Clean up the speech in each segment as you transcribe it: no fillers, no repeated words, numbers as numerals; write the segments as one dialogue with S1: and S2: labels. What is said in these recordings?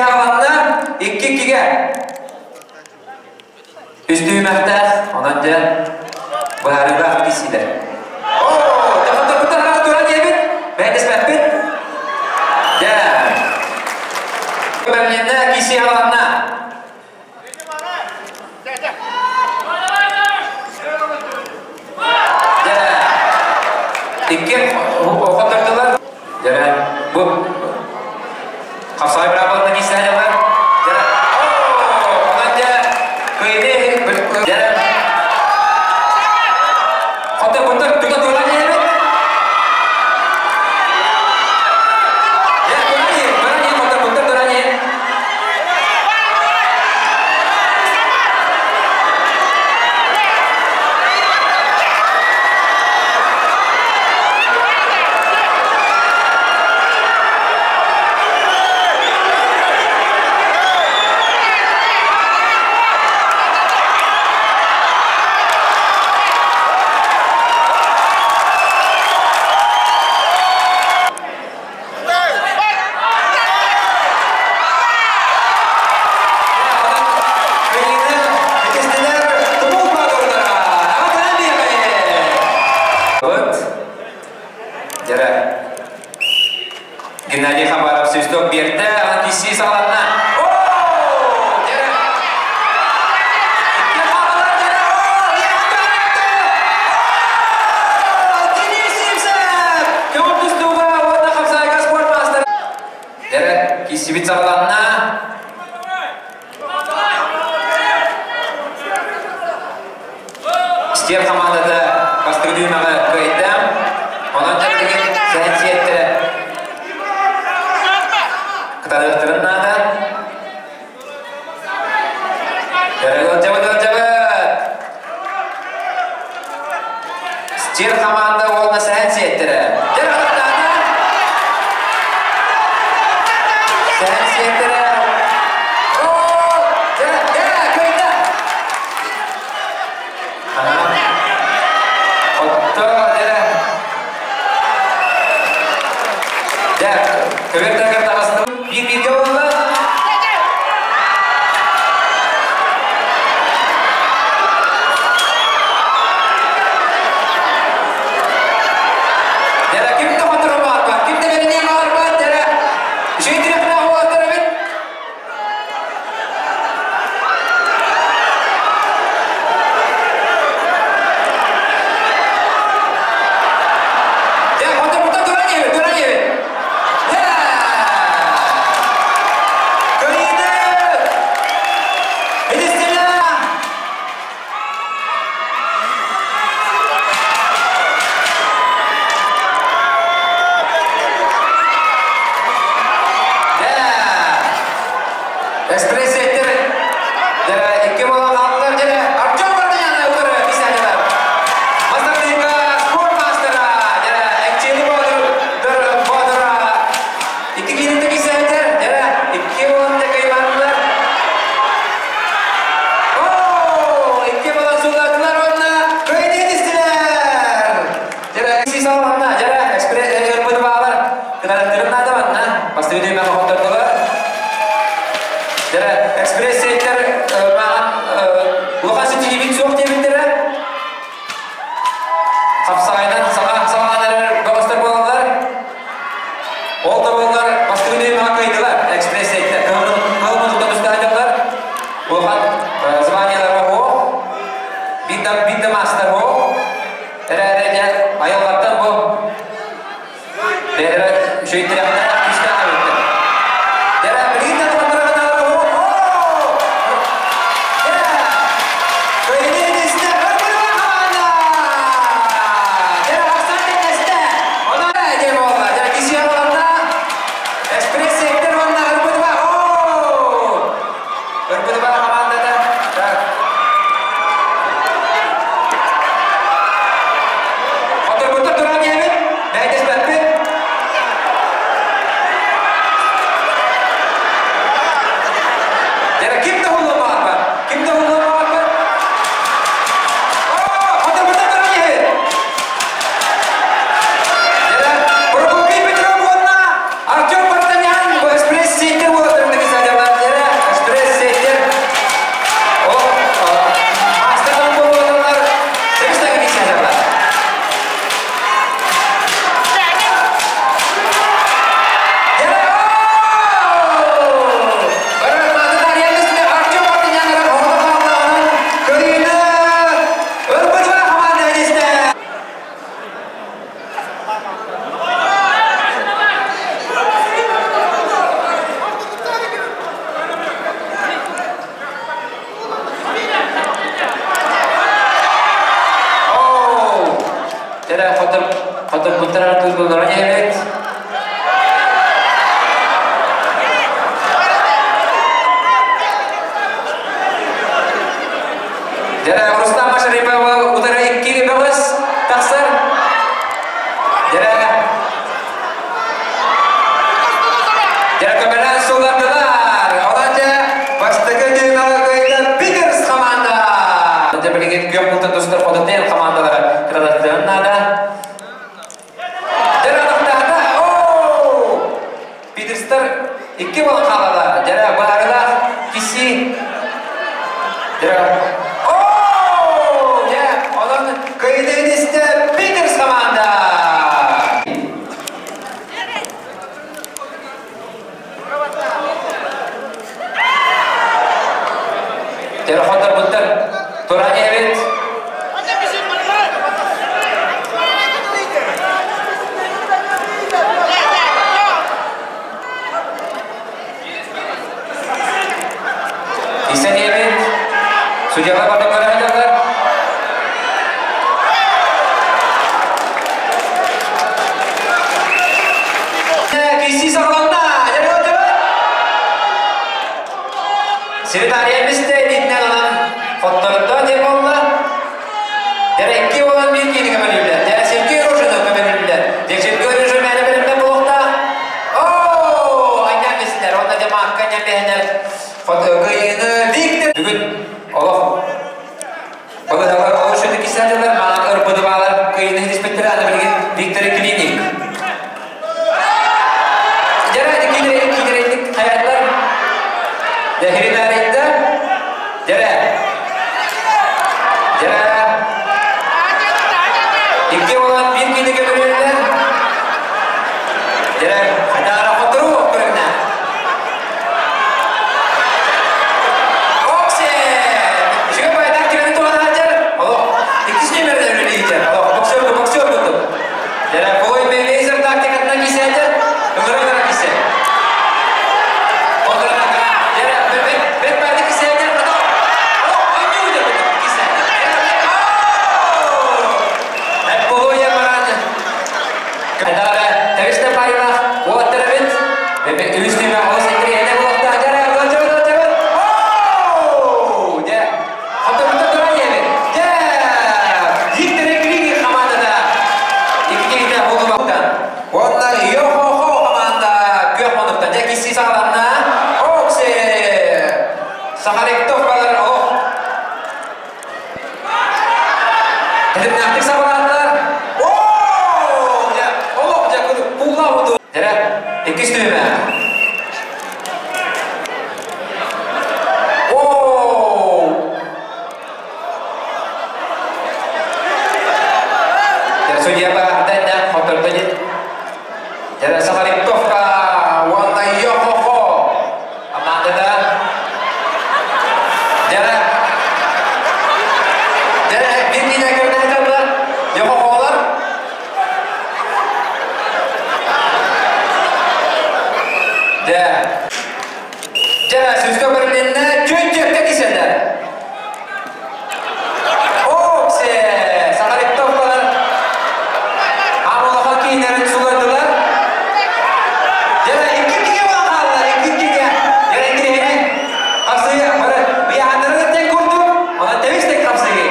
S1: Аҕаланна икки иккигэ. Үс түһүмэхтээх, онон дьэ быһаарыылаах киирсиилэр. Оо, дьахтарбыттан хаһан туран диэбит, бэйдэспэппит. Дьэ. Бэлэмнэннэ, киирсии аҕаланна. Дьэ. Икки хоттордулар. Дьэ, бу хапсаҕай быраабылатынан киирсээдьэллэр. Дьэ, онон дьэ, кыайыы дьэ, хотторбуттар тута тура диэбит. Дьэ, тура диэн, тура диэн, хотторбуттар тура диэн. Геннадий Хабаров свисток биэрдэ, киссии саҕаланна. Дэрэ, киссибит саҕаланна. Стер хамаандата бастакы түһүмэҕи кыайда. Онон дьэ сэһэн сиэттэрэ кытарыахтарын наада. Ыалдьабыт, ыалдьабыт! Стер хамаанда уонна сэһэн сиэттэрэ. Дьэ, атахтаата! Сэһэн сиэттэрэ. Оо! Дьэ, дьэ, кыайда! Отто, дьэ. Дьэ, көбүөр таһыгар таҕыстым. Биир-бииргэ буолла. Дьэ, ким да хотура баарбат, ким да бэриниэ баарбат, дьэ, үчүгэй тирэхтээх уолаттар эбит. Дьэ, хоту-хоту туран иһэбит, туран иһэбит. Кыайыыны! Итистилэ! Экспрессиэттэр икки буолан хааллылар дьэ Артем Варданяны утары писателлэр. Мастардыыга спорт мастера дьэ Экчиэли Боотура икки кииринтэ писателлэр дьэ икки буолан кыйманнылар. Оо, икки буолан суулаатылар уонна кыайыы истилэр. Дьэ, сисаланна, дьэ, экспресс ырбыт баалар. Кытарыттарын наада манна. Бастакы түһүмэх оҕоттордулар. Дьэ, экспресс-сеттер маған улахан ситиһиибит суох диэбиттэрэ. Хапсаҕайынан саҥа саҕалаан эрэр бөҕөстөр буолаллар. Ол да буоллар бастакы түһүмэҕи кыайдылар. Экспресс-сеттер кыһыл тустаачылар. Улахан званиялара суох. Биир да маастар суох. Эрээри дьэ айылҕаттан бу бэйэлэрэ үчүгэй тирэхтээх күүстээх эбиттэр. Дьэ, билигин да Дьэ, Рустам Машарипова утары икки бөҕөс тахсар. Дьэ, дьэ көмөлөөн сууллардылар. Онон дьэ бастакы түһүмэҕи кыайда Питерс хамаанда. Дьэ билигин күөх бултан тустар хотутен хамаандалара кыратыан наада. Дьэ атахтаата. Оо! Питерстар икки балан хаалалар. Дьэ баарылаах киси. Дьэ Оо! Дьэ онон кыайдыгын истэ Питерс хамаанда. Телефоннарбыттар туран иһэбит. Истэн иһэбит. Судьялар барды көрө сылдьаллар. Киси саҕаланна! Секретария мисте илиитинэн ылан хоттордо диэн буолла. Дьэ икки буолан биир киһини көмөлүүллэр. Дьэ Сергей Рожинов көмөлүүллэр. Дьэ Сергей Рожин мээнэ бэлэмнэн буолуохтаах. Оо, анньан бистэр. Онно дьэ маакка анньан биһэнэр кыайыыны Виктор бүгүн олох Балыһалар олус үтүк кисээдилэр, маан ырбыдыбаалар кыйыны хитиспиттэрэ, аны билигин Виктор Клиник. Дьэрэ, киирэ киирэ хайаттар. Дьэһиринаарыйда. Дьэрэ. Дьэрэ. Икки болан биир киһи көмөлүөллэр. Дьэрэ, хайдаара хотуру көрүнэ. Үчүгэй баайдаах киһини туһана сылдьар. Олох иккис нүөмэринэн үлэлиир. Олох боксер боксер курдук. Дьэ, Флойд Мейвезер тактикатынан кисээтэ, ыҥыра-ыҥыра кисэ. Контратака. Дьэ, бэт баайдык кисээтэ, олох оонньуу курдук кисээтэ. Полуя баран Дара тэбистэ пайылаах уолаттар эбит. Үс түмэ олус интэриэһинэй буолуохтаах. Дьэ, дьэ, дьэ, Оу! Дьэ, хотурбута туран иһэбит. Дьэ, Виктор Клини хамаандата икки киһитэ буолубаттан. Уонна Йо-хо-хо хамаанда күөх муннуктан. Дьэ, кисси саҕаланна. Оксе! Сахаректов балар олох Тэтимнээхтик сабалаатылар. Оо! Дьэ, олох дьэ кулла Дьэ, иккис түһүмэх. Оо! Дьэ, судья баҕарда да хоттордо дит. Дьэ, Сахариктовка уонна Йо-хо-хо Амандада Дьэ, дьэ, биир киинэ көрдөһөтөллөр, йохохолор. Дьэ, дьэ, сүүскэ бэрилиннэ, чүн-чүккэ кисэллэр. Оксе, Сахариктовкалар Амолоха кииннэрин сулардылар. Дьэ, икки-иккигэ хааллар, икки-иккигэ. Дьэ, интириэһинэй. Хапсыйы бары быйааннарын тэҥ курдук, онон тэбис-тэҥ хапсыйы.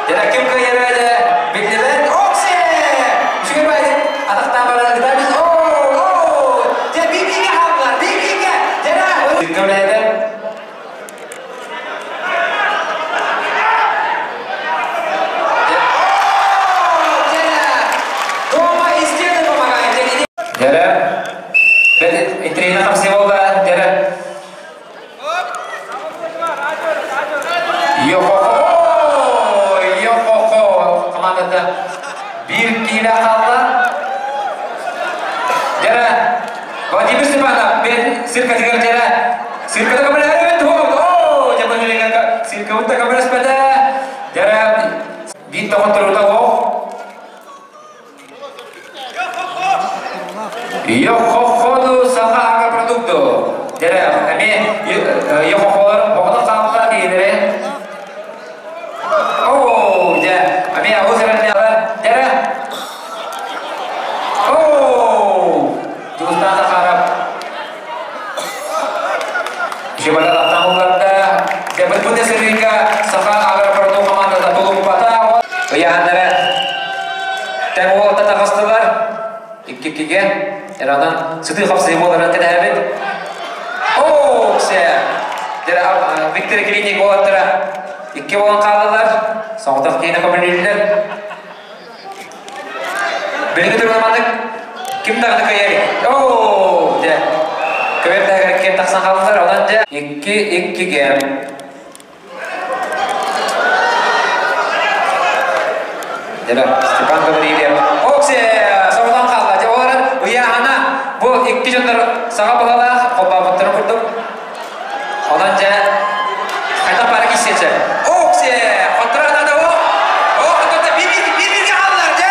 S1: Дьэ, ким кыайара дьэ биллибэт. Оксе! Үчүгэй баайдык атахтаан баран ытаабыт. Оо, оо! Дьэ, биир-бииргэ хааллар, биир-бииргэ! Дьэ, Көмөлөһөтө. Дьэрэ, интриина хапсы буолла, дьэрэ. Йо-хо-хо, йо-хо-хо командата биир киилэ хаалла. Дьэрэ, Владимир Степанов бен циркатыгар дьэрэ цирката көмөлөһөрбүт оо дьэ быһыыга циркабыт да көмөлөспөтө дьэрэ биир тоҕотторута оһох Йо-хо-хону саха агропродукту дьэрэ эмиэ йо-хо-холор оҕото хаалла киһилэри оо дьэ эмиэ олус эрэллээҕэ дьэрэ оо Дьулустаан Захаров Жибаралаттан уларда. Дьэ, бу сырыыга Саха агропорту командата тулуппата. Ыйааннара тэҥ уолатта таҕыстылар. Икки-иккигэ. Эранан сытыы хапсыы буоларын кэтэһэбит. Оо, все. Виктор Клиник уолаттара икки буолан хааллылар. Соҕотох киһини көмөлүүллэр. Билиҥҥи туругунан ким даҕаны кыайар. Оо, дьэ. Көбөр таһыгар ким тахсан хааллар, онон дьэ икки-иккигэ. Дьэ, Степан Гаврильев. Оксе, соҕотон хаалла. Дьэ, ол эрэн ыйааһына бу икки дьоннор саҕа быһалаах холбообуттарын курдук. Онон дьэ, хайдах баара киссиэчэ. Оксе, хотторо о, о, хотторо bir-bir хааллар, дьэ,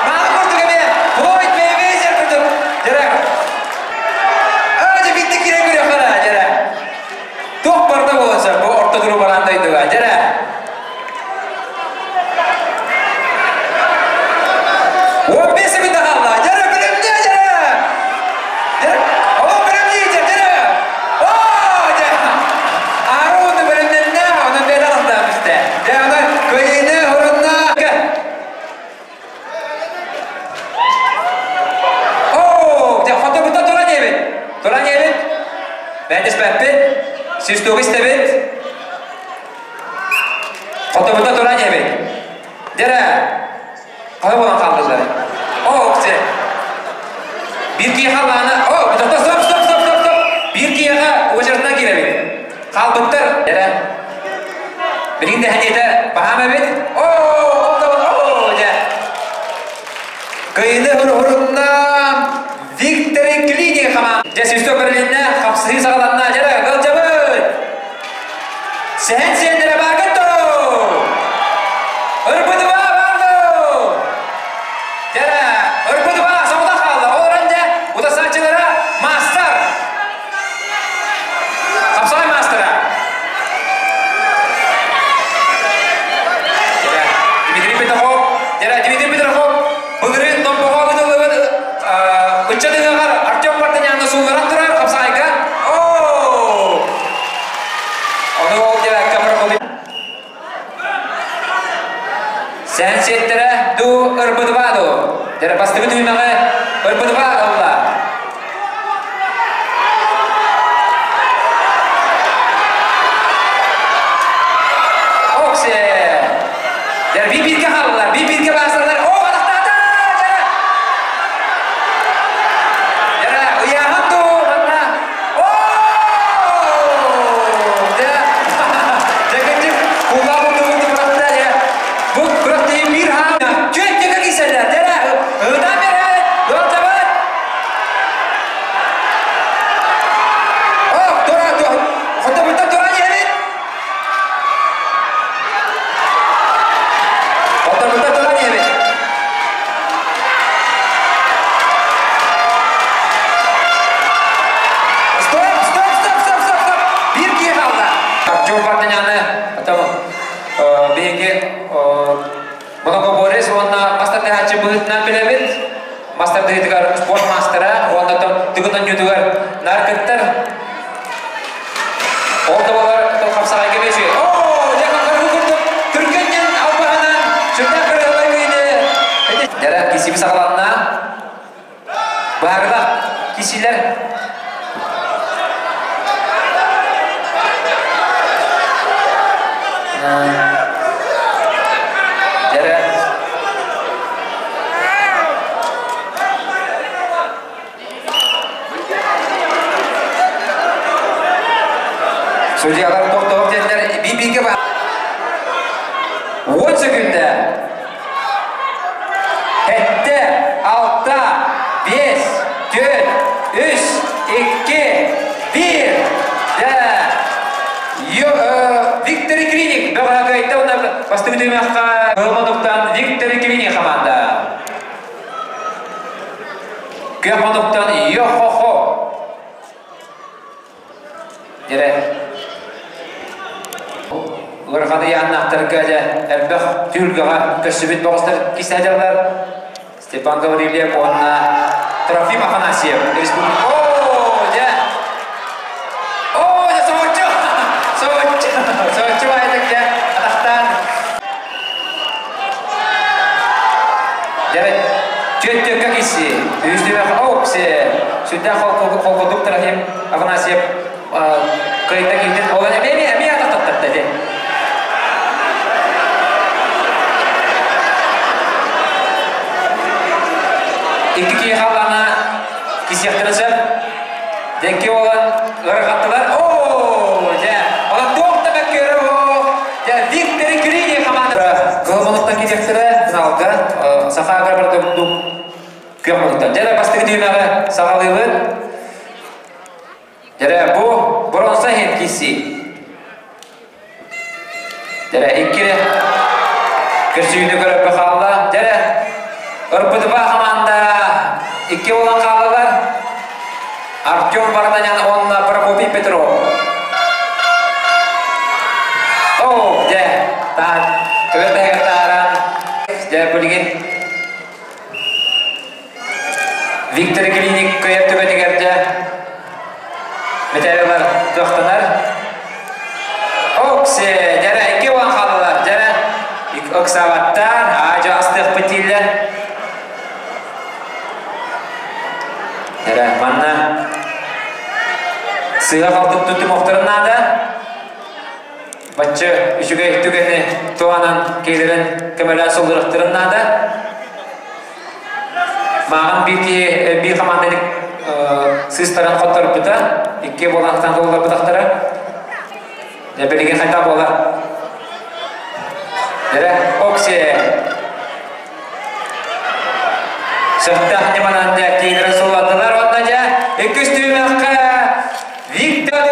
S1: мааны курдук эмиэ, Флойд Мейвезер курдук, дьэ, дьэ, битти киирэн көрүөххэ дьэ, туох барда буолан бу орто туру бараан дойдуга, дьэ, 15 секунда хаалла, дьэ, күлүмнэ, дьэ, дьэ, о, күлүмнүү, дьэ, дьэ, о, дьэ, Аарон бөлүмнэннэ, онон бэйэ тахтаах истэ. Дьэ, онон кыайыыны орунна. Оо, дьэ, хоту туран диэбит. Туран диэбит. Бэйдиспэппит. Свисток истэбит. Хоту туран диэбит. Дьэрэ, қалай болан қалдылар? О, ксе. Бір киһи халлаана, о, стоп, стоп, стоп, стоп, стоп, стоп. Бір киһиэхэ уочаратынан киирэбит. Хаалбыттар, дьэрэ. Билигин дэһэниэтэ баһаам эбит. О, о, дьэ. Кыйыны хурунна Виктор Клини хамаан. Дьэ, свисток бэрилиннэ, хапсыһыы саҕаланна. Дьэрэ, кылдьабыт. Сэһэн сиэннэрэ бааргыт доо? Ырбытыба баар доо? Дьэрэ, ырбытыба соҕотох хаалла. Ол эрэн дьэ, утасааччылара маастар. Хапсаҕай маастара. Дьэрэ, Дмитрий Петров, дьэрэ, Дмитрий Петров былырыын Томпоҕо ыытыллыбыт ыччат ыһыаҕар Артем Мартыняны суулларан турар хапсаҕайга. Оо! Ону ол диэбэккэ проходит. Сэн сиэттэрэ дуу ырбытыба дуу. Дьэрэ бастакы түһүмэҕи ырбытыба ылла. Оксе! Дьэрэ би-биргэ хааллылар, би-биргэ баасалар. О, атахтаата! Дьэрэ! Дьэрэ, ыйааһын дуу, манна. О! Дьэ, дьэ, кулаабы тугу бырахта, дьэ. Бу күрэхтэһии биир хаам. Чүөт дьэгэ киисэллэр, дьэрэ, ыытан берет, ыалдьабыт. О, тура, хотобуттан туран иһэбит. Хотобуттан туран иһэбит. Стоп, стоп, стоп, стоп, стоп, стоп. Биир киһи хаалла. Артем Вартаняны, потом биһиги Монокоборец уонна мастер быһыытынан билэбит. Мастер дыһытыгар спорт мастера, уонна тыгын онньутугар наркыттар. Ол да болар хапсаҕайга бечи. О, дьэ хангаргы курдук түргэннен албаһынан сүрдээх кырыһылай кыйды. Дьэрэ кисиби саҕаланна. Баарылах кисилер Дьэрэ Судьялар тохтоох диэннэр би-бигэ бар. 10 секунда. Хетте, алта, бес, төрт, үс, икки, бир. Да. Виктор Клиник бөҕөһөкөйтө уна бастыгы түмэххэ Кылмануктан Виктор Клиник команда. Кыахмануктан Йо-хо-хо. Дьэрэ. Ыараханы яаннаахтарга дьэ элбэх түһүлгэҕэ көрсүбүт бөҕөстөр кисээдьаллар Степан Гаврильев уонна Трофим Афанасьев республика. О, дьэ! О, дьэ, соһуччу! Соһуччу! Үстүмэх Оксе сүрдээх холкутук Трофим Афанасьев кыайда киирдин. Ол эмиэ эмиэ атахтаттарда дии. Икки киһи халлаана кисиэхтэрин сөп. Дьэкки буолан ыарахаттылар. Оо, дьэ, онон туох да мөккүөрэ суох. Дьэ, Виктор Грини хамаанда. Кыһыл мунуктан киириэхтэрэ финалга. Саха агробардук күөх мунуктан. Дьэ, бастакы түһүмэҕи саҕалыыбыт. Дьэ, бу бронза иһин киирсии. Дьэрэ, иккини көрсүүнү көрөргө хаалла. Дьэрэ, РПТБ хамаанда икки буолан хааллылар. Артем Варданян уонна Прокопий Петров. Оо, дьэ, таан, көбөр таһыгар тааран, дьэ, билигин Виктор Клиник кыайар түгэнигэр дьэ Метеллар кыахтанар. Оксе, дьэрэ икки уон хааллылар, дьэрэ ыксаабаттар, аадьа астыахпыт дииллэр. Дьэрэ, манна сыыһа-халты туттумуохтарын наада. Бачча үчүгэй түгэни туһанан киирэрин көмөлөөн сылдырыахтарын наада. Мааҕын биир киһи биир хамаанданы сыыстаран хотторбута, икки буолан толлорбутахтара. Дьэ билигин хайдах буолар? Дьэрэ, Окси! Сөптөөх ньыманан дьэ киирэн суллаттылар уонна дьэ иккис түһүмэххэ Виктор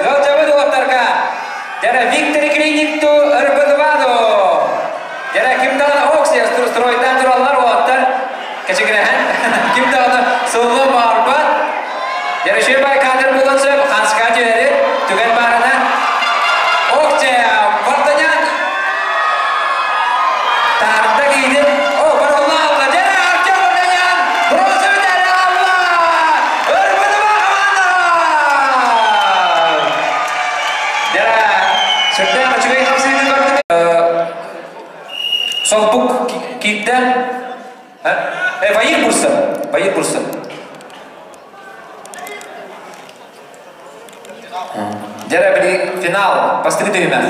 S1: ыалдьабыт уолаттарга Дьэрэ Виктор Клиникту РБ-2 Дьэрэ ким даҕаны Окси стройдаан тураллар уолаттар кэчигирэһэн ким даҕаны сыллы баарбат Дьэрэ үчүгэй кадр буолан сөп ханска түһэри түгэн баарына Окси Вартанян Таарда киирин О, барылла алла Дьэрэ Артем Вартанян бронза медали алла РБ-2 команда Дьэрэ сүрдээх үчүгэй хамсыыны көрдүк. Солбук киирдэ. Ваир Бурса. Ваир Бурса. Дьэрэ били финал бастакы түһүмэх.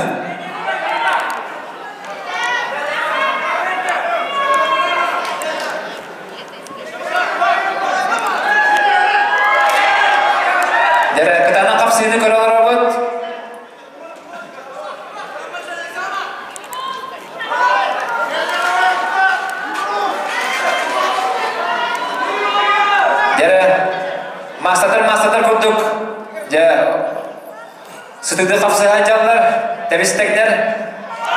S1: Дьэрэ кытаанах хапсыыны көрө олоробут. Дьэрэ маастатар маастатар курдук дьэ сытыды хапсыһа дьаллар тэбистэктэр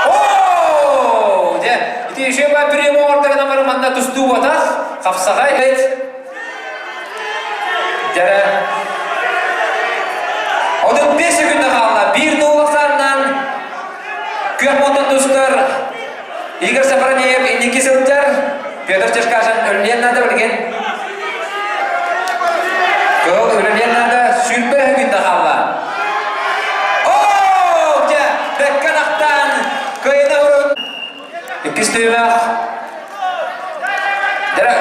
S1: Оо! Дьэ, ити еще баар прием оҥордоҕуна бары манна тустуу батах, хапсаҕай Дьэрэ. 35 секунда хаалла. Биир нуолахсаанынан күөх муотан тустар Игорь Сафронеев инники сылдьар. Петр Черкашин өлүөн наада билигин. Кыл өлүөн наада сүүрбэ секунда хаалла. Оо, дьэ, бэккэ нахтаан кыайына урут. Иккис түһүмэх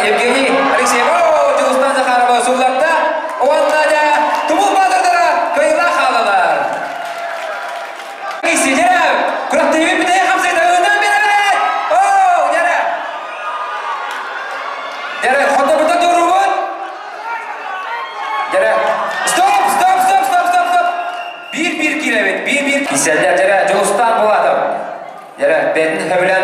S1: Евгений Алексеев, о, Дьулустан Захарова суулларда. Уонна дьэ, тумул баатырдара кыайыылаах хаалалар. Сидерэ, күрэхтэһии бүтэһик хамсыыта ыытан биэрэбит! Оо, дьэрэ! Дьэрэ, хотобута туруубут! Дьэрэ, стоп, стоп, стоп, стоп, стоп, стоп! Биир-биир киирэбит, биир-биир. Кисэллэр, дьэрэ, Дьулустан Булатов. Дьэрэ, бэйэтин сөбүлээн